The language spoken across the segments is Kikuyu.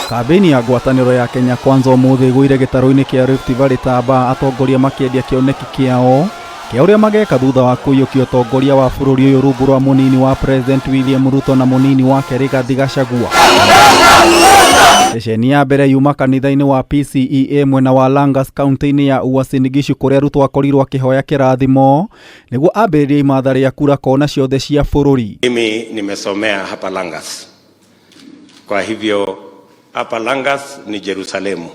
Kambĩini ya ngwatanĩro ya Kenya Kwanza ũmũthĩ ĩgũire gĩtarũ-inĩ kĩa Rift Valley Tamba, atongoria makĩendia kĩoneki kĩao kĩa ũrĩa mageka thutha wa kũiyũkia ũtongoria wa bũrũri ũyũ rungu rwa mũnini wa President William Ruto na mũnini wake Rigathi Gachagua. Ceceni ya mbere yuma kanitha-inĩ wa PCEA mwena wa Langas kaunti-inĩ ya Uasin Gishu kũrĩa Ruto akorirwo akĩhoya kĩrathimo nĩguo ambĩrĩrie imatha rĩa kura kona ciothe cia bũrũri. Mimi nimesomea hapa Langas, kwa hivyo hapa Langas ni Jerusalemu,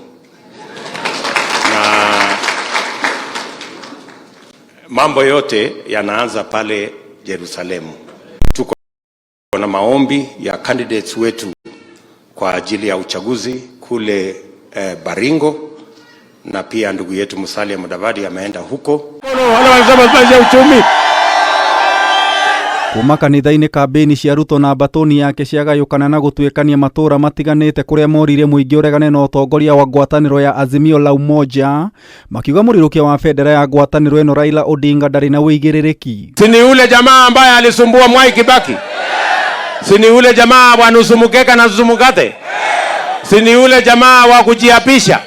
na mambo yote yanaanza pale Jerusalemu. Tuko na maombi ya candidates wetu kwa ajili ya uchaguzi kule Baringo, na pia ndugu yetu Musalia Mudavadi ameenda huko. Kuma kanitha-inĩ kambĩini cia Ruto na mbatũni yake ciagayũkana na gũtuĩkania matũũra matiganĩte kũrĩa moririe mũingĩ ũregane na ũtongoria wa ngwatanĩro ya Azimio la Umoja, makiuga mũrirũkia wa bendera ya ngwatanĩro ĩno Raila Odinga ndarĩ na ũigĩrĩrĩki. Si ni ule jamaa ambaye alisumbua Mwai Kibaki? Si ni ule jamaa wa nusu mkeka na nusu mkate? Si ni ule jamaa wa kujiapisha?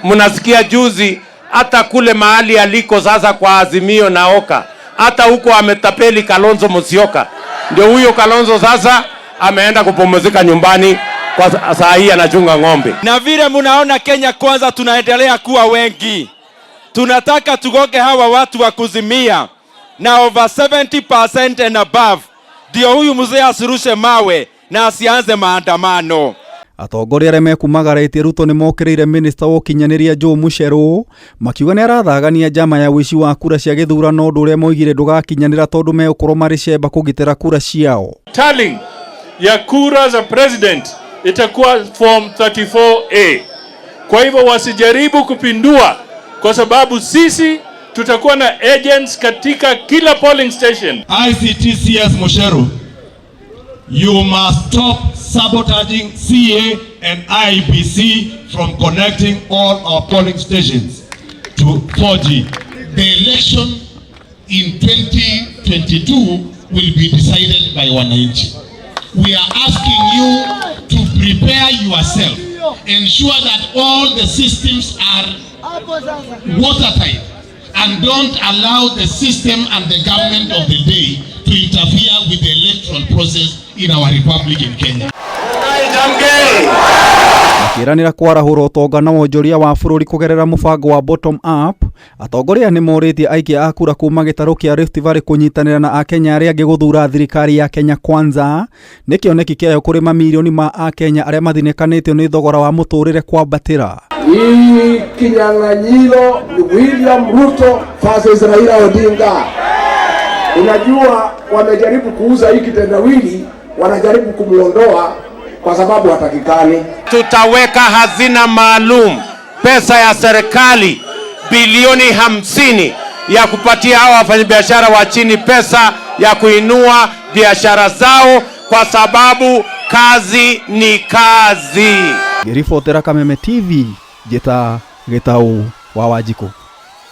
Mnasikia juzi hata kule mahali aliko sasa kwa Azimio na Oka, hata huko ametapeli Kalonzo Musyoka. Ndio huyo Kalonzo sasa ameenda kupumzika nyumbani kwa saa hii anachunga ng'ombe. Na vile munaona Kenya Kwanza tunaendelea kuwa wengi, tunataka tugoge hawa watu wa kuzimia na over 70% and above, ndio huyu mzee asirushe mawe na asianze maandamano. Atongoria arĩa mekumagarĩtie Ruto nĩ mokĩrĩire minista wa ũkinyanĩria Joe Mucheru, makiuga nĩ arathagania njama ya ũici wa kura cia gĩthurano, ũndũ ũrĩa moigire ndũgakinyanĩra tondũ megũkorwo marĩ cemba kũgitĩra kura ciao. Tallying ya kura za president itakuwa form 34A. Kwa hivyo wasijaribu kupindua, kwa sababu sisi tutakuwa na agents katika kila polling station. ICT CS Mucheru, you must stop sabotaging CA and IEBC from connecting all our polling stations to 4G. The election in 2022 will be decided by wananchi. We are asking you to prepare yourself, ensure that all the systems are watertight, and don't allow the system and the government of the day to interfere with the electoral process in our republic in Kenya. Makĩranĩra kwarahũra ũtonga na wonjoria wa bũrũri kũgerera mũbango wa bottom up, atongoria nĩ morĩtie aikia a kura kuma gĩtarũ kĩa Rift Valley kũnyitanĩra na akenya arĩa angĩ gũthura thirikari ya Kenya Kwanza nĩ kĩoneki kĩayo kũrĩ mamirioni ma akenya arĩa mathinĩkanĩtio nĩ thogora wa mũtũrĩre kwambatĩra. Hii kinyang'anyiro ni William Ruto versus Raila Odinga. Unajua, wamejaribu kuuza hii kitendawili, wanajaribu kumwondoa kwa sababu hatakikani. Tutaweka hazina maalum, pesa ya serikali bilioni 50 ya kupatia hawa wafanyabiashara wa chini pesa ya kuinua biashara zao, kwa sababu kazi ni kazi. Ngĩribotera Kameme TV, njĩta Gĩtaũ wa Wanjikũ.